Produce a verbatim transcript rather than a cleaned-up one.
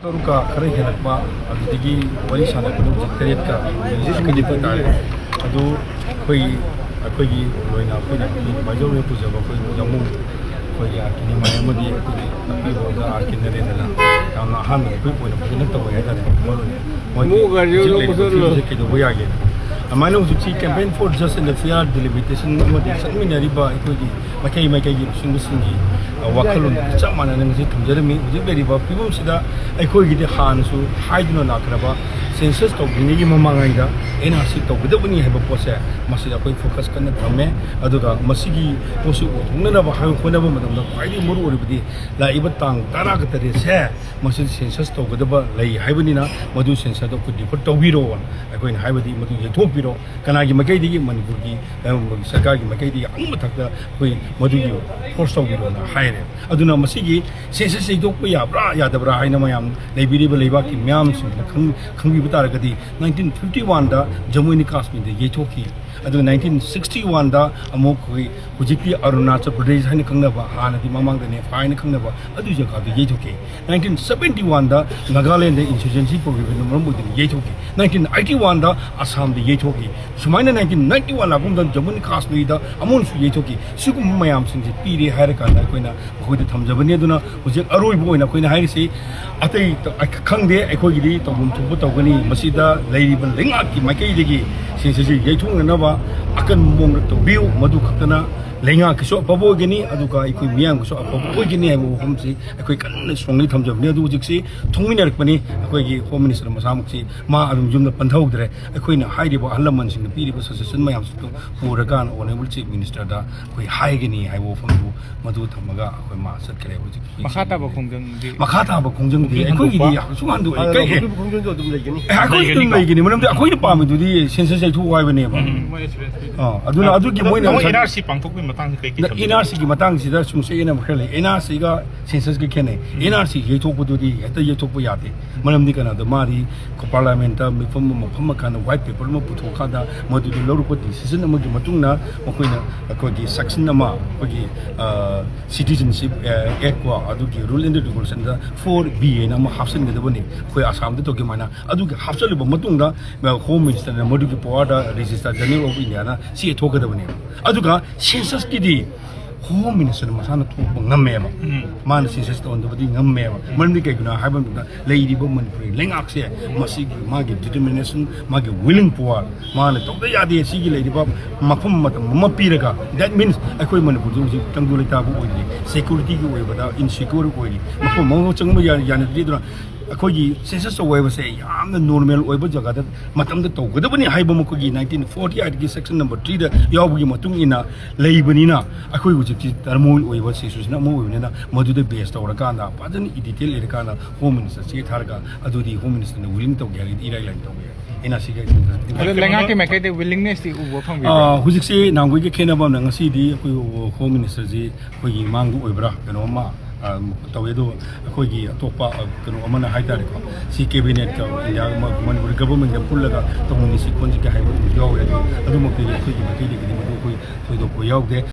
ꯇꯔꯨꯛꯀ ꯈꯔ ꯍꯦꯜꯂꯛꯄ, ꯑꯗꯨꯗꯒꯤ ꯋꯥꯔꯤ ꯁꯥꯟꯅꯕꯗ ꯍꯧꯖꯤꯛ ꯇꯔꯦꯠꯀ ꯍꯧꯖꯤꯛ ꯀꯅꯤꯄꯨꯔ ꯇꯥꯔꯦ꯫ ꯑꯗꯨ ꯑꯩꯈꯣꯏ, ꯑꯩꯈꯣꯏꯒꯤ ꯑꯣꯏꯅ ꯑꯩꯈꯣꯏꯅ ꯃꯥꯏꯖꯧꯅ ꯄꯨꯖꯕ ꯑꯩꯈꯣꯏ ꯌꯥꯃꯨꯡ, ꯑꯩꯈꯣꯏꯒꯤ ꯑꯥꯔ ꯀꯦ ꯅꯤꯃꯥꯏ ꯑꯃꯗꯤ ꯑꯩꯈꯣꯏꯒꯤ ꯇꯥꯛꯄꯤꯕ ꯑꯣꯖꯥ ꯑꯥꯔ ꯀꯦ ꯅꯔꯦꯟꯗ꯭ꯔꯅ ꯌꯥꯝꯅ ꯑꯍꯥꯟꯕ ꯑꯩꯈꯣꯏ ꯑꯣꯏꯅ ꯐꯖꯅ ꯇꯧꯋꯦ ꯍꯥꯏꯇꯥꯔꯦ꯫ ꯃꯣꯏꯒꯤ ꯃꯨꯛ ꯒꯥꯔꯤ ꯍꯧꯖꯤꯛ ꯂꯧꯕ ꯂꯩꯔꯤꯕ ꯆꯠꯂꯣ꯫ ꯐꯤꯕꯝꯁꯦ ꯀꯩꯗꯧꯕ ꯌꯥꯒꯦ? ꯑꯗꯨꯃꯥꯏꯅ ꯍꯧꯖꯤꯛꯁꯤ Campaign for Just and Fair Delimitation ꯑꯃꯗꯤ ꯆꯠꯃꯤꯟꯅꯔꯤꯕ ꯑꯩꯈꯣꯏꯒꯤ ꯃꯥꯏꯀꯩ ꯃꯥꯏꯀꯩꯒꯤ ꯂꯨꯆꯤꯡꯕꯁꯤꯡꯒꯤ, ꯑ, ꯋꯥꯈꯜꯂꯣꯟ ꯆꯞ ꯃꯥꯟꯅꯅ ꯉꯁꯤ ꯊꯝꯖꯔꯝꯃꯤ꯫ ꯍꯧꯖꯤꯛ ꯂꯩꯔꯤꯕ ꯐꯤꯕꯝꯁꯤꯗ ꯑꯩꯈꯣꯏꯒꯤꯗꯤ ꯍꯥꯟꯅꯁꯨ ꯍꯥꯏꯗꯨꯅ ꯂꯥꯛꯈ꯭ꯔꯕ census ꯇꯧꯗ꯭ꯔꯤꯉꯩꯒꯤ ꯃꯃꯥꯡꯉꯩꯗ N R C ꯇꯧꯒꯗꯕꯅꯤ ꯍꯥꯏꯕ ꯄꯣꯠꯁꯦ, ꯃꯁꯤꯗ ꯑꯩꯈꯣꯏ focus ꯀꯟꯅ ꯊꯝꯃꯦ꯫ ꯑꯗꯨꯒ ꯃꯁꯤꯒꯤ ꯄꯣꯠꯁꯤ ꯑꯣꯏꯊꯣꯛꯅꯅꯕ ꯍꯥꯏꯕ ꯍꯣꯠꯅꯕ ꯃꯇꯝꯗ ꯈ꯭ꯋꯥꯏꯗꯒꯤ ꯃꯔꯨ ꯑꯣꯏꯔꯤꯕꯗꯤ ꯂꯥꯛꯏꯕ ꯇꯥꯡ ꯇꯔꯥꯒ ꯇꯔꯦꯠꯁꯦ ꯃꯁꯤ census ꯇꯧꯒꯗꯕ ꯂꯩ ꯍꯥꯏꯕꯅꯤꯅ, ꯃꯗꯨ census ꯗꯣ ꯑꯩꯈꯣꯏ defer ꯇꯧꯕꯤꯔꯣꯅ ꯑꯩꯈꯣꯏꯅ ꯍꯥꯏꯕꯗꯤ ꯃꯗꯨ ꯌꯩꯊꯣꯛꯄꯤꯔꯣ꯫ ꯀꯅꯥꯒꯤ ꯃꯥꯏꯀꯩꯗꯒꯤ? ꯃꯅꯤꯄꯨꯔꯒꯤ, ꯑ, ꯁꯔꯀꯥꯔꯒꯤ ꯃꯥꯏꯀꯩꯗꯒꯤ ꯑꯍꯨꯝ ꯃꯊꯛꯇ ꯑꯩꯈꯣꯏ ꯃꯗꯨꯒꯤ force ꯇꯧꯕꯤꯔꯣꯅ ꯍꯥꯏꯔꯦ꯫ ꯑꯗꯨꯅ ꯃꯁꯤꯒꯤ census ꯌꯩꯊꯣꯛꯄ ꯌꯥꯕ꯭ꯔꯥ ꯌꯥꯗꯕ꯭ꯔꯥ ꯍꯥꯏꯅ ꯃꯌꯥꯝ ꯂꯩꯕꯤꯔꯤꯕ ꯂꯩꯕꯥꯛꯀꯤ ꯃꯤꯌꯥꯝꯁꯤꯡꯅ ꯈꯪ-, ꯈꯪꯕꯤꯕ ꯇꯥꯔꯒꯗꯤ, nineteen fifty one ꯗ ꯖꯃꯨ ꯑꯦꯟ ꯀꯥꯁꯃꯤꯔꯗ ꯌꯩꯊꯣꯛꯈꯤ꯫ ꯑꯗꯨꯒ nineteen sixty one ꯗ ꯑꯃꯨꯛ ꯑꯩꯈꯣꯏ ꯍꯧꯖꯤꯛꯀꯤ ꯑꯔꯨꯅꯥꯆꯜ ꯄ꯭ꯔꯗꯦꯁ ꯍꯥꯏꯅ ꯈꯪꯅꯕ, ꯍꯥꯟꯅꯗꯤ ꯃꯃꯥꯡꯗ ꯅꯦꯐꯥ ꯍꯥꯏꯅ ꯈꯪꯅꯕ ꯑꯗꯨ ꯖꯒꯥꯗꯨ ꯌꯩꯊꯣꯛꯈꯤ꯫ Nineteen seventy one ꯗ ꯅꯥꯒꯥꯂꯦꯟꯗ insurgency ꯄꯨꯈꯤꯕꯅ ꯃꯔꯝ ꯑꯣꯏꯗꯨꯅ ꯌꯩꯊꯣꯛꯈꯤ꯫ Nineteen eighty one ꯗ ꯑꯁꯥꯝꯗ ꯌꯩꯊꯣꯛꯈꯤ꯫ ꯁꯨꯃꯥꯏꯅ nineteen ninety one ꯂꯥꯛꯄ ꯃꯇꯝꯗ ꯖꯃꯨ ꯑꯦꯟ ꯀꯥꯁꯃꯤꯔꯗ ꯑꯃꯨꯛꯁꯨ ꯌꯩꯊꯣꯛꯈꯤ꯫ ꯁꯤꯒꯨꯝꯕ ꯃꯌꯥꯝꯁꯤꯡꯁꯦ ꯄꯤꯔꯦ ꯍꯥꯏꯔꯀꯥꯟꯗ ꯑꯩꯈꯣꯏꯅ ꯃꯈꯣꯏꯗ ꯊꯝꯖꯕꯅꯤ꯫ ꯑꯗꯨꯅ ꯍꯧꯖꯤꯛ ꯑꯔꯣꯏꯕ ꯑꯣꯏꯅ ꯑꯩꯈꯣꯏꯅ ꯍꯥꯏꯔꯤꯁꯤ, ꯑꯇꯩ ꯈꯪꯗꯦ, ꯑꯩꯈꯣꯏꯒꯤꯗꯤ ꯇꯧꯐꯝ ꯊꯣꯛꯄ ꯇꯧꯒꯅꯤ꯫ ꯃꯁꯤꯗ ꯂꯩꯔꯤꯕ ꯂꯩꯉꯥꯛꯀꯤ ꯃꯥꯏꯀꯩꯗꯒꯤ census ꯁꯤ ꯌꯩꯊꯣꯛꯅꯅꯕ ꯑꯀꯟꯕ ꯃꯑꯣꯡꯗ ꯇꯧꯕꯤꯌꯨ꯫ ꯃꯗꯨ ꯈꯛꯇꯅ ꯂꯩꯉꯥꯛꯀꯤꯁꯨ ꯑꯐꯕ ꯑꯣꯏꯒꯅꯤ, ꯑꯗꯨꯒ ꯑꯩꯈꯣꯏ ꯃꯤꯌꯥꯝꯒꯤꯁꯨ ꯑꯐꯕ ꯑꯣꯏꯒꯅꯤ ꯍꯥꯏꯕ ꯋꯥꯐꯝꯁꯤ ꯑꯩꯈꯣꯏ ꯀꯟꯅ strongly ꯊꯝꯖꯕꯅꯤ꯫ ꯑꯗꯨ ꯍꯧꯖꯤꯛꯁꯤ ꯊꯣꯛꯃꯤꯟꯅꯔꯛꯄꯅꯤ꯫ ꯑꯩꯈꯣꯏꯒꯤ Home Minister ꯃꯁꯥꯃꯛꯁꯤ ꯃꯥ ꯑꯗꯨꯝ ꯌꯨꯝꯗ ꯄꯟꯊꯍꯧꯗ꯭ꯔꯦ꯫ ꯑꯩꯈꯣꯏꯅ ꯍꯥꯏꯔꯤꯕ ꯑꯍꯜ ꯂꯃꯟꯁꯤꯡꯅ ꯄꯤꯔꯤꯕ suggestion ꯃꯌꯥꯝꯁꯤꯡꯗꯨ ꯄꯨꯔꯀꯥꯟꯗ Honourable Chief Minister ꯗ ꯑꯩꯈꯣꯏ ꯍꯥꯏꯒꯅꯤ ꯍꯥꯏꯕ ꯋꯥꯐꯝꯗꯨ ꯃꯗꯨ ꯊꯝꯃꯒ ꯑꯩꯈꯣꯏ ꯃꯥ ꯆꯠꯈ꯭ꯔꯦ꯫ ꯍꯧꯖꯤꯛ ꯃꯈꯥ ꯇꯥꯕ ꯈꯣꯡꯖꯪꯗꯤ? ꯃꯈꯥ ꯇꯥꯕ ꯈꯣꯡꯖꯪꯗꯤ ꯄꯨꯛꯅꯤꯡ ꯑꯩꯈꯣꯏꯒꯤꯗꯤ ꯍꯟꯗꯣꯛꯄ? ꯁꯨꯡ ꯍꯟꯗꯣꯛꯑꯣꯏ꯫ ꯑ, ꯀꯩ? ꯍꯧꯖꯤꯛꯀꯤ ꯈꯣꯡꯖꯪꯗꯣ ꯑꯗꯨꯝ ꯂꯩꯒꯅꯤ꯫ ꯑꯦ, ꯑꯩꯈꯣꯏ ꯑꯗꯨꯝ ꯂꯩꯒꯅꯤꯀꯣ? ꯂꯩꯒꯅꯤ꯫ ꯃꯔꯝꯗꯤ ꯑꯩꯈꯣꯏꯅ ꯄꯥꯝꯃꯤꯗꯨꯗꯤ census ꯌꯩꯊꯣꯛꯎ ꯍꯥꯏꯕꯅꯦꯕ꯫ ꯎꯝ꯫ ꯃꯣꯏ experience ꯄꯤꯗꯦ꯫ ꯑꯥ, ꯑꯗꯨꯅ ꯑꯗꯨꯒꯤ ꯃꯣꯏꯅ ꯃꯣꯏ ꯉꯁꯥꯏ N R C ꯄꯥꯡꯊꯣꯛꯄꯒꯤ ꯃꯇꯥꯡꯗ ꯀꯩ ꯀꯩ ꯊꯝꯕꯤꯅꯤꯡꯒꯦ? ꯑꯦꯟ ꯑꯥꯔ ꯁꯤꯒꯤ ꯃꯇꯥꯡꯁꯤꯗ ꯁꯨꯝ ꯆꯌꯦꯠꯅꯕ ꯈꯔ ꯂꯩ꯫ ꯑꯦꯟ ꯑꯥꯔ ꯁꯤꯒ ꯁꯦꯟꯁꯁꯀ ꯈꯦꯠꯅꯩ꯫ ꯑꯦꯟ ꯑꯥꯔ ꯁꯤ ꯌꯩꯊꯣꯛꯄꯗꯨꯗꯤ ꯍꯦꯛꯇ ꯌꯩꯊꯣꯛꯄ ꯌꯥꯗꯦ꯫ ꯃꯔꯝꯗꯤ ꯀꯩꯅꯣꯗ ꯃꯥꯗꯤ ꯄꯥꯔꯂꯥꯃꯦꯟꯠꯇ ꯃꯤꯐꯝ ꯑꯃ ꯐꯝꯃꯀꯥꯟꯗ ꯋꯥꯏꯠ ꯄꯦꯄꯔ ꯑꯃ ꯄꯨꯊꯣꯛꯑꯀꯥꯟꯗ ꯃꯗꯨꯗ ꯂꯧꯔꯛꯄ ꯗꯤꯁꯤꯖꯟ ꯑꯃꯒꯤ ꯃꯇꯨꯡꯗ ꯃꯈꯣꯏꯅ ꯑꯩꯈꯣꯏꯒꯤ ꯁꯦꯛꯁꯟ ꯑꯃ, ꯑꯩꯈꯣꯏꯒꯤ ꯁꯤꯇꯤꯖꯟꯁꯤꯞ ꯑꯦꯛ ꯀꯣ, ꯑꯗꯨꯒꯤ ꯔꯨꯜ ꯑꯦꯟ ꯔꯤꯒꯨꯂꯦꯁꯟꯗ ꯐꯣꯔ ꯕꯤ ꯍꯥꯏꯅ ꯑꯃ ꯍꯥꯞꯆꯤꯟꯒꯗꯕꯅꯤ꯫ ꯑꯩꯈꯣꯏ ꯑꯁꯥꯝꯗ ꯇꯧꯈꯤ ꯑꯗꯨꯃꯥꯏꯅ꯫ ꯑꯗꯨꯒꯤ ꯍꯥꯞꯆꯤꯜꯂꯕ ꯃꯇꯨꯡꯗ ꯍꯣꯝ ꯃꯤꯅꯤꯁꯇꯔꯅ ꯃꯗꯨꯒꯤ ꯄꯋꯥꯔꯗ ꯔꯦꯖꯤꯁꯇ꯭ꯔꯥꯔ ꯖꯦꯅꯔꯦꯜ ꯑꯣꯐ ꯏꯟꯗꯤꯌꯥꯅ ꯆꯦ ꯊꯣꯛꯀꯗꯕꯅꯦꯕ꯫ ꯑꯗꯨꯒ ꯁꯦꯟꯁꯁꯀꯤꯗꯤ ꯍꯣꯝ ꯃꯤꯅꯤꯁꯇꯔ ꯃꯁꯥꯅ ꯊꯣꯛꯄ ꯉꯝꯃꯦꯕ꯫ ꯎꯝ꯫ ꯃꯥꯅ ꯁꯦꯟꯁꯁ ꯇꯧꯍꯟꯗꯕꯗꯤ ꯉꯝꯃꯦꯕ꯫ ꯃꯔꯝꯗꯤ ꯀꯩꯒꯤꯅꯣ ꯍꯥꯏꯕ ꯃꯇꯝꯗ ꯂꯩꯔꯤꯕ ꯃꯅꯤꯄꯨꯔꯤ ꯂꯩꯉꯥꯛꯁꯦ ꯃꯁꯤꯒꯤ ꯃꯥꯒꯤ ꯗꯤꯇꯔꯃꯤꯅꯦꯁꯟ, ꯃꯥꯒꯤ ꯋꯤꯂꯤꯡ ꯄꯋꯥꯔ, ꯃꯥꯅ ꯇꯧꯗ ꯌꯥꯗꯦ ꯁꯤꯒꯤ ꯂꯩꯔꯤꯕ ꯃꯐꯝ ꯃꯇꯝ ꯑꯃ ꯄꯤꯔꯒ, that means ꯑꯩꯈꯣꯏ ꯃꯅꯤꯄꯨꯔꯁꯦ ꯍꯧꯖꯤꯛ ꯇꯪꯗꯨ ꯂꯩꯇꯥꯕ ꯑꯣꯏꯔꯤ, ꯁꯦꯀ꯭ꯌꯨꯔꯤꯇꯤꯒꯤ ꯑꯣꯏꯕꯗ ꯏꯟꯁꯦꯀ꯭ꯌꯨꯔ ꯑꯣꯏꯔꯤ, ꯃꯐꯝ ꯑꯃ ꯆꯪꯕ ꯌꯥ-, ꯌꯥꯅꯗ꯭ꯔꯤ꯫ ꯑꯗꯨꯅ ꯑꯩꯈꯣꯏꯒꯤ ꯁꯦꯟꯁꯁ ꯇꯧꯕ ꯍꯥꯏꯕꯁꯦ ꯌꯥꯝꯅ ꯅꯣꯔꯃꯦꯜ ꯑꯣꯏꯕ ꯖꯒꯥꯗ ꯃꯇꯝꯗ ꯇꯧꯒꯗꯕꯅꯤ ꯍꯥꯏꯕ ꯃꯈꯣꯏꯒꯤ ꯅꯥꯏꯟꯇꯤꯟ ꯐꯣꯔꯇꯤ ꯑꯩꯠꯀꯤ ꯁꯦꯛꯁꯟ ꯅꯝꯕꯔ ꯊ꯭ꯔꯤꯗ ꯌꯥꯎꯕꯒꯤ ꯃꯇꯨꯡ ꯏꯟꯅ ꯂꯩꯕꯅꯤꯅ, ꯑꯩꯈꯣꯏ ꯍꯧꯖꯤꯛꯇꯤ ꯇꯔꯃꯣꯏꯜ ꯑꯣꯏꯕ ꯁꯤꯆꯨꯋꯦꯁꯟ ꯑꯃ ꯑꯣꯏꯕꯅꯤꯅ, ꯃꯗꯨꯗ ꯕꯦꯁ ꯇꯧꯔꯀꯥꯟꯗ ꯐꯖꯅ ꯏꯟ ꯗꯤꯇꯦꯜ ꯏꯔꯀꯥꯟꯗ ꯍꯣꯝ ꯃꯤꯅꯤꯁꯇꯔ ꯆꯦ ꯊꯥꯔꯒ, ꯑꯗꯨꯗꯤ ꯍꯣꯝ ꯃꯤꯅꯤꯁꯇꯔꯅ ꯋꯤꯂꯤꯡ ꯇꯧꯒꯦ ꯍꯥꯏꯔꯒꯗꯤ ꯏꯔꯥꯏ ꯂꯥꯏꯅ ꯇꯧꯕ ꯌꯥꯏ꯫ ꯑꯩꯅ ꯁꯤꯒꯤ ꯑꯗꯣ ꯂꯩꯉꯥꯛꯀꯤ ꯃꯥꯏꯀꯩꯗ ꯋꯤꯂꯤꯡꯅꯦꯁꯇꯤ ꯎꯕ ꯐꯪꯕꯤꯕ꯭ꯔꯥ? ꯑꯥ, ꯍꯧꯖꯤꯛꯁꯤ ꯅꯍꯥꯟꯈꯣꯏꯒ ꯈꯦꯠꯅꯕ ꯑꯃꯅ ꯉꯁꯤꯗꯤ ꯑꯩꯈꯣꯏ ꯍꯣꯝ ꯃꯤꯅꯤꯁꯇꯔꯁꯤ ꯑꯩꯈꯣꯏꯒꯤ ꯃꯥꯡꯗ ꯑꯣꯏꯕ꯭ꯔꯥ ꯀꯩꯅꯣꯝꯃ, ꯑ, ꯇꯧꯋꯦ꯫ ꯑꯗꯣ ꯑꯩꯈꯣꯏꯒꯤ ꯑꯇꯣꯞꯄ, ꯑ, ꯀꯩꯅꯣ ꯑꯃꯅ ꯍꯥꯏꯇꯥꯔꯦꯀꯣ, ꯁꯤ ꯀꯦꯕꯤꯅꯦꯠꯀ ꯏꯟꯗꯤꯌꯥ ꯃ-, ꯃꯅꯤꯄꯨꯔ ꯒꯕꯔꯃꯦꯟꯒ ꯄꯨꯜꯂꯒ ꯇꯧꯃꯤꯟꯅꯁꯤ ꯈꯣꯠꯁꯤꯒ ꯍꯥꯏꯕ ꯑꯗꯨꯝ ꯌꯥꯎꯔꯦ꯫ ꯑꯗꯣ ꯑꯗꯨꯃꯛꯇꯤ ꯑꯩꯈꯣꯏꯒꯤ ꯃꯥꯏꯀꯩꯗꯒꯤꯗꯤ ꯃꯗꯨ ꯑꯩꯈꯣꯏ ꯊꯣꯏꯗꯣꯛꯄ ꯌꯥꯎꯗꯦ꯫